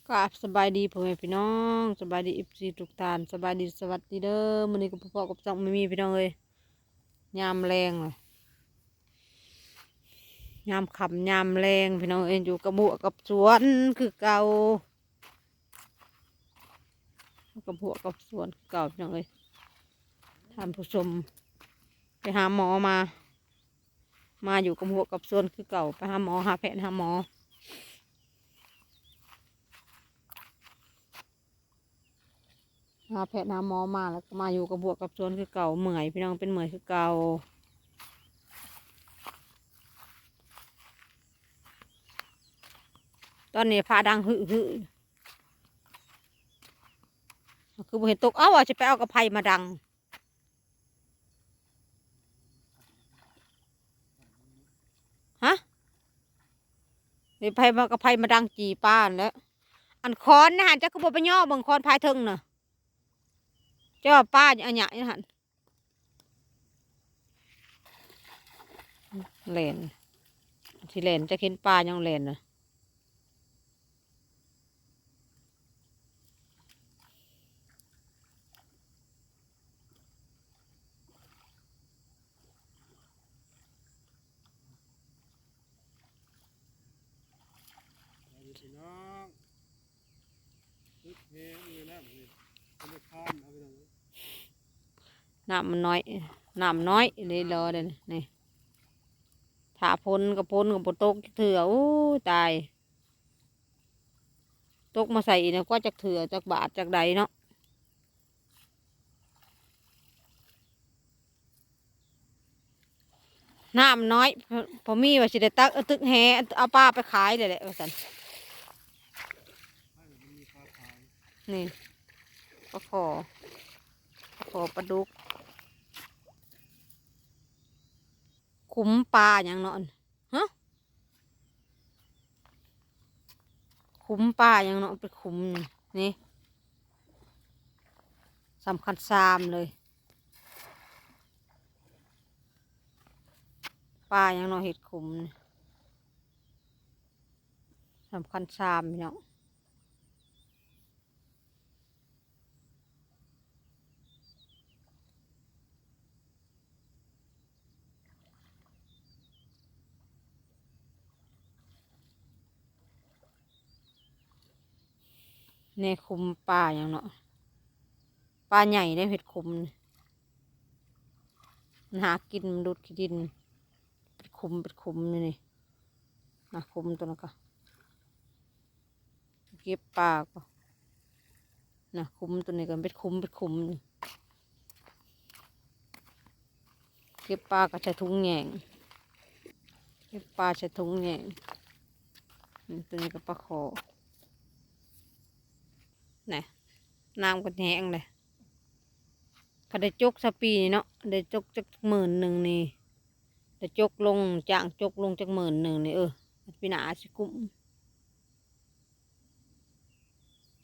ກາບສະບາຍດີພໍ່ແມ່ພີ່ນ້ອງ ສະບາຍດີເອັຟຊີທຸກທ່ານ ສະບາຍດີສະຫວັດດີເດີ. ມື້ນີ້ກໍພົບກັບຊ່ອງແມ່ມີພີ່ນ້ອງເອີຍ ຍາມແລງລະ ຍາມຄ່ຳຍາມແລງພີ່ນ້ອງເອີຍ ຢູ່ກັບຮົ້ວກັບສວນຄືເກົ່າ ກັບຮົ້ວກັບສວນຄືເກົ່າພີ່ນ້ອງເອີຍ. ທ່ານຜູ້ຊົມ ໄປຫາໝໍມາ ມາຢູ່ກັບຮົ້ວກັບສວນຄືເກົ່າ ໄປຫາໝໍ ຫາແພດຫາໝໍ ຫາແພດຫາໝໍມາ ແລ້ວກໍມາຢູ່ກັບຮົ້ວກັບສວນຄືເກົ່າ. ເມື່ອຍພີ່ນ້ອງ ເປັນເມື່ອຍຄືເກົ່າ. ຕອນນີ້ຟ້າດັງຫຶໆ ຄືບໍ່ເຫັນຕົກ. ເອົ້າ ວ່າຊິໄປເອົາກະໄພມາດັງ ຮະ ນີ້ໄປມາ ກະໄພມາດັງຈີ່ປາຫັ້ນແຫຼະ. ອັນຄ້ອນນະຫັ້ນ ເຈົ້າຄືບໍ່ໄປຍໍ້ເບິ່ງຄ້ອນພາຍເທິງນະ ເຈົ້າວ່າປາອັນຫຍັງຢູ່ຫັ້ນ ແລ່ນ ທີ່ແລ່ນ ຈັກເຫັນປາຫຍັງແລ່ນນະ. ນ້ຳມັນນ້ອຍ ນ້ຳນ້ອຍເລີຍເນາະ ນີ້ ຖ້າຝົນກໍ ຝົນກໍບໍ່ຕົກຈັກເທື່ອ. ໂອ້ຍ ຕາຍ ຕົກມາໃສ່ອີກນະ ກວ່າຈັກເທື່ອ ຈັກບາດຈັກໃດເນາະ. ນ້ຳນ້ອຍ ພໍມີວ່າຊິໄດ້ຕັກ ເອົາຕຶກແຫ ເອົາປາໄປຂາຍເລີຍແຫຼະວ່າຊັ້ນ. ນີ້ ປາຄໍ່ ປາຄໍ່ ປາດຸກ ຂຸມປາຫຍັງເນາະ ຮະ ຂຸມປາຫຍັງເນາະ ໄປຂຸມນີ້ ນີ້ ສຳຄັນຊາມເລີຍ ປາຫຍັງເນາະ ເຮັດຂຸມນີ້ ສຳຄັນຊາມພີ່ນ້ອງ. ແນ່ ຂຸມປາຫຍັງເນາະ ປາໃຫຍ່ເດ້ ເຮັດຂຸມນີ້ ມັນຫາກິນ ມັນດູດຂີ້ດິນ ເປັນຂຸມ ເປັນຂຸມຢູ່ນີ້ ນະ ຂຸມໂຕນັ້ນກະ ເກັບປາກໍ ນະ ຂຸມໂຕນີ້ກໍເປັນຂຸມ ເປັນຂຸມ ເກັບປາກໍໃສ່ຖົງແຍງ ເກັບປາໃສ່ຖົງແຍງ. ອືມ ໂຕນີ້ກໍປາຄໍ່ ນະ ນ້ຳກໍແຫ້ງເລີຍ. ຄັນໄດ້ຈົກຊະປີນີ້ເນາະ ໄດ້ຈົກຈັກໝື່ນໜຶ່ງນີ້ ໄດ້ຈົກລົງ ຈ້າງຈົກລົງຈັກໝື່ນໜຶ່ງນີ້ ເອີ ປີໜ້າອາດຊິກຸ້ມ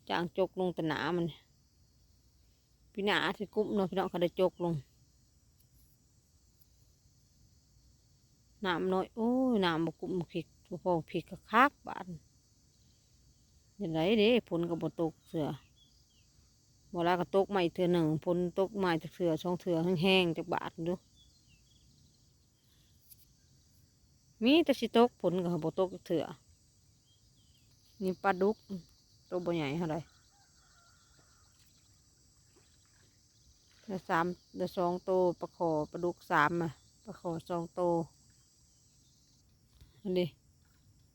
ຈ້າງຈົກລົງແຕ່ໜ້າມັນ ປີໜ້າອາດຊິກຸ້ມເນາະພີ່ນ້ອງ ຄັນໄດ້ຈົກລົງ. ນ້ຳນ້ອຍ ໂອ້ຍ ນ້ຳບໍ່ກຸ້ມພິກ ບໍ່ພໍພິກຄັກໆ ບາດນີ້ ຈັ່ງໃດເດ້ ຝົນກໍບໍ່ຕົກເທື່ອ ບໍ່ຫຼາຍກໍຕົກມາອີກເທື່ອໜຶ່ງ ຝົນຕົກມາຈັກເທື່ອສອງເທື່ອແຮງໆ ຈັກບາດດູ ມີແຕ່ຊິຕົກ ຝົນກໍບໍ່ຕົກຈັກເທື່ອ. ນີ້ປາດຸກ ໂຕບໍ່ໃຫຍ່ເທົ່າໃດ ໄດ້ສາມ ໄດ້ສອງໂຕ ປາຄໍ່ ປາດຸກສາມ ປາຄໍ່ສອງໂຕ. ອັນນີ້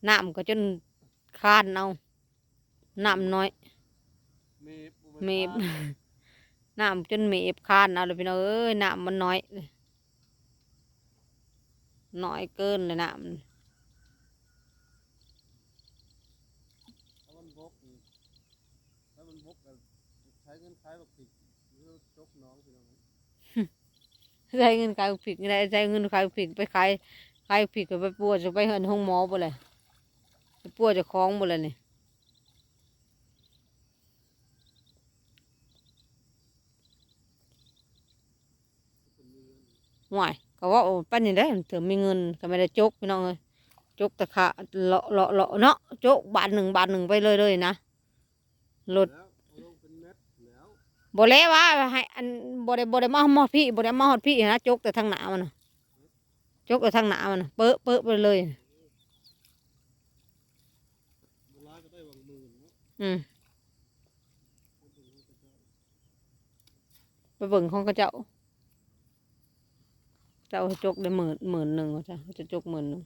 ນ້ຳກໍຈົນຄານເອົາ ນ້ຳນ້ອຍ ເມບ ເມບ ນ້ຳຈົນເມບຄານເອົາເລີຍພີ່ນ້ອງເອີຍ ນ້ຳມັນນ້ອຍ ນ້ອຍເກີນເລີຍນ້ຳ. ຖ້າມັນບົກນີ້ ຖ້າມັນບົກກໍໃຊ້ເງິນຂາຍບັກພິກ ຫຼື ຕົກໜອງພີ່ນ້ອງ. ໃຊ້ເງິນຂາຍບັກພິກນີ້ແຫຼະ ໃຊ້ເງິນຂາຍບັກພິກ ໄປຂາຍ ຂາຍບັກພິກກໍໄປປົວ ຈະໄປເຮືອນໂຮງໝໍພຸ້ນແຫຼະ ໄປປົວເຈົ້າຂອງພຸ້ນແຫຼະນີ້. ຫ້ວຍ ກໍເວົ້າໄປນີ້ແຫຼະ ເທື່ອມີເງິນ ກໍແມ່ນໄດ້ຈົກພີ່ນ້ອງເອີຍ ຈົກແຕ່ຂາ ເລາະ ເລາະ ເລາະເນາະ ຈົກບາດໜຶ່ງ ບາດໜຶ່ງໄປເລື້ອຍໆນະ. ລົດ ແລ້ວເອົາລົງເປັນແມັດແລ້ວ ບໍ່ແລ້ວວ່າໃຫ້ອັນ ບໍ່ໄດ້ ບໍ່ໄດ້ມາຮອດພີ້ ບໍ່ໄດ້ມາຮອດພີ້ຫັ້ນນະ ຈົກແຕ່ທາງໜ້າມັນນະ ຈົກແຕ່ທາງໜ້າມັນນະ ເປິະ ເປິະໄປເລີຍ ບໍ່ຫຼາຍກໍໄດ້ຫວ່າງໝື່ນເນາະ ອືມ ໄປເບິ່ງຂອງເຂົາເຈົ້າ ເຈົ້າໃຫ້ຈົກໄດ້ໝື່ນ ໝື່ນໜຶ່ງວ່າຊັ້ນ ເຂົາເຈົ້າຈົກໝື່ນໜຶ່ງ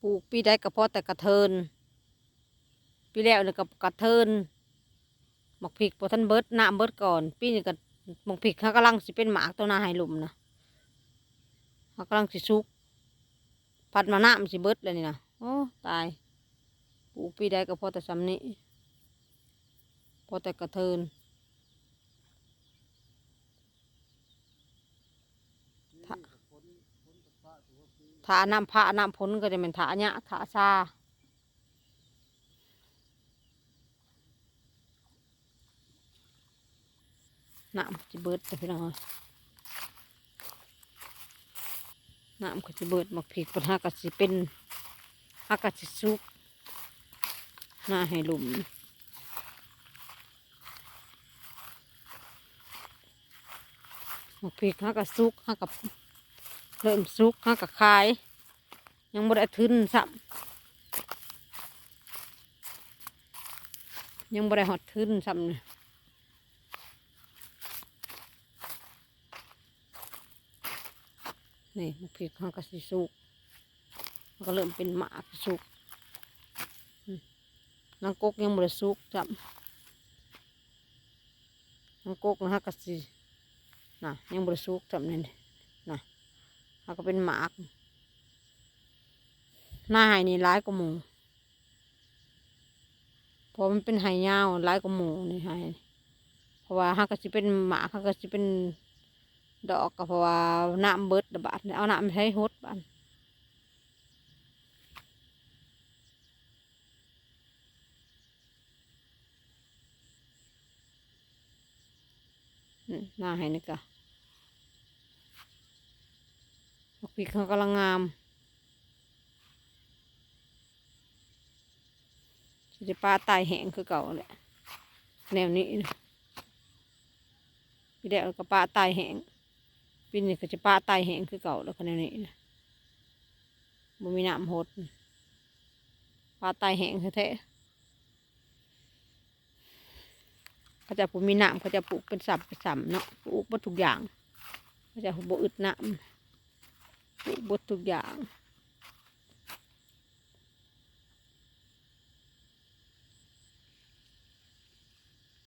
ປູກປີໃດກໍພໍແຕ່ກະເທີນ ປີແລ້ວນີ້ກໍກະເທີນ ໝາກພິກບໍ່ທັນເບິດ ນ້ຳເບິດກ່ອນ ປີນີ້ກໍໝາກພິກຫາກຳລັງຊິເປັນໝາກ ຕົວນາໄຮ່ລຸ່ມນະ ຫາກຳລັງຊິສຸກ ພັດມານ້ຳຊິເບິດແລ້ວນີ້ນະ ໂອ້ ຕາຍ ປູກປີໃດກໍພໍແຕ່ຊ່ຳນີ້ ພໍແຕ່ກະເທີນ ຖ້າ ຖ້ານ້ຳຟ້ານ້ຳຝົນກໍຈະແມ່ນຖ້າຫຍ້າຖ້າຊາ ນ້ຳຊິເບິດແລ້ວພີ່ນ້ອງເອີຍ ນ້ຳກໍຊິເບິດ ໝາກພິກເພິ່ນຫາກໍຊິເປັນ ຫາກໍຊິສຸກ ນາໄຮ່ລຸ່ມ ໝາກພິກຫາກໍສຸກ ຫາກໍເລີ່ມສຸກ ຫາກໍຂາຍ ຍັງບໍ່ໄດ້ທຶນຊ້ຳ ຍັງບໍ່ໄດ້ຮອດທຶນຊ້ຳນີ້ ນີ້ໝາກພິກເຮົາກໍຊິສຸກ ມັນກໍເລີ່ມເປັນໝາກສຸກ ອືມ ນາກົກຍັງບໍ່ໄດ້ສຸກຊ້ຳ ນາກົກນະ ເຮົາກໍຊິ ນະ ຍັງບໍ່ໄດ້ສຸກຊ້ຳນີ້ ນະ ເຮົາກໍເປັນໝາກ ນາໄຮ່ນີ້ຫຼາຍກວ່າໝູ່ ເພາະມັນເປັນໄຮ່ຍາວ ຫຼາຍກວ່າໝູ່ໃນໄຮ່ ເພາະວ່າຫາກະຊິເປັນໝາກ ຫາກະຊິເປັນດອກ ກໍເພາະວ່ານ້ຳເບິດລະບາດນີ້ ເອົານ້ຳໃສຫົດບາດ ອືມ ນາໄຮ່ນີ້ກະ ໝາກພິກເຮົາກຳລັງງາມ ຊິໄດ້ປະຕາຍແຫ້ງຄືເກົ່າແຫຼະ ແນວນີ້ນະ ປີແລ້ວກໍປະຕາຍແຫ້ງ ປີນີ້ກໍຈະປະຕາຍແຫ້ງຄືເກົ່າແລ້ວ ຄັນແນວນີ້ນະ ບໍ່ມີນ້ຳຫົດ ປະຕາຍແຫ້ງແທ້ໆ. ເຂົາເຈົ້າຜູ້ມີນ້ຳ ເຂົາເຈົ້າປູກເປັນຊຳເປັນຊຳເນາະ ປູກເບິດທຸກຢ່າງ ເຂົາເຈົ້າຜູ້ບໍ່ອຶດນ້ຳ ປູກເບິດທຸກຢ່າງ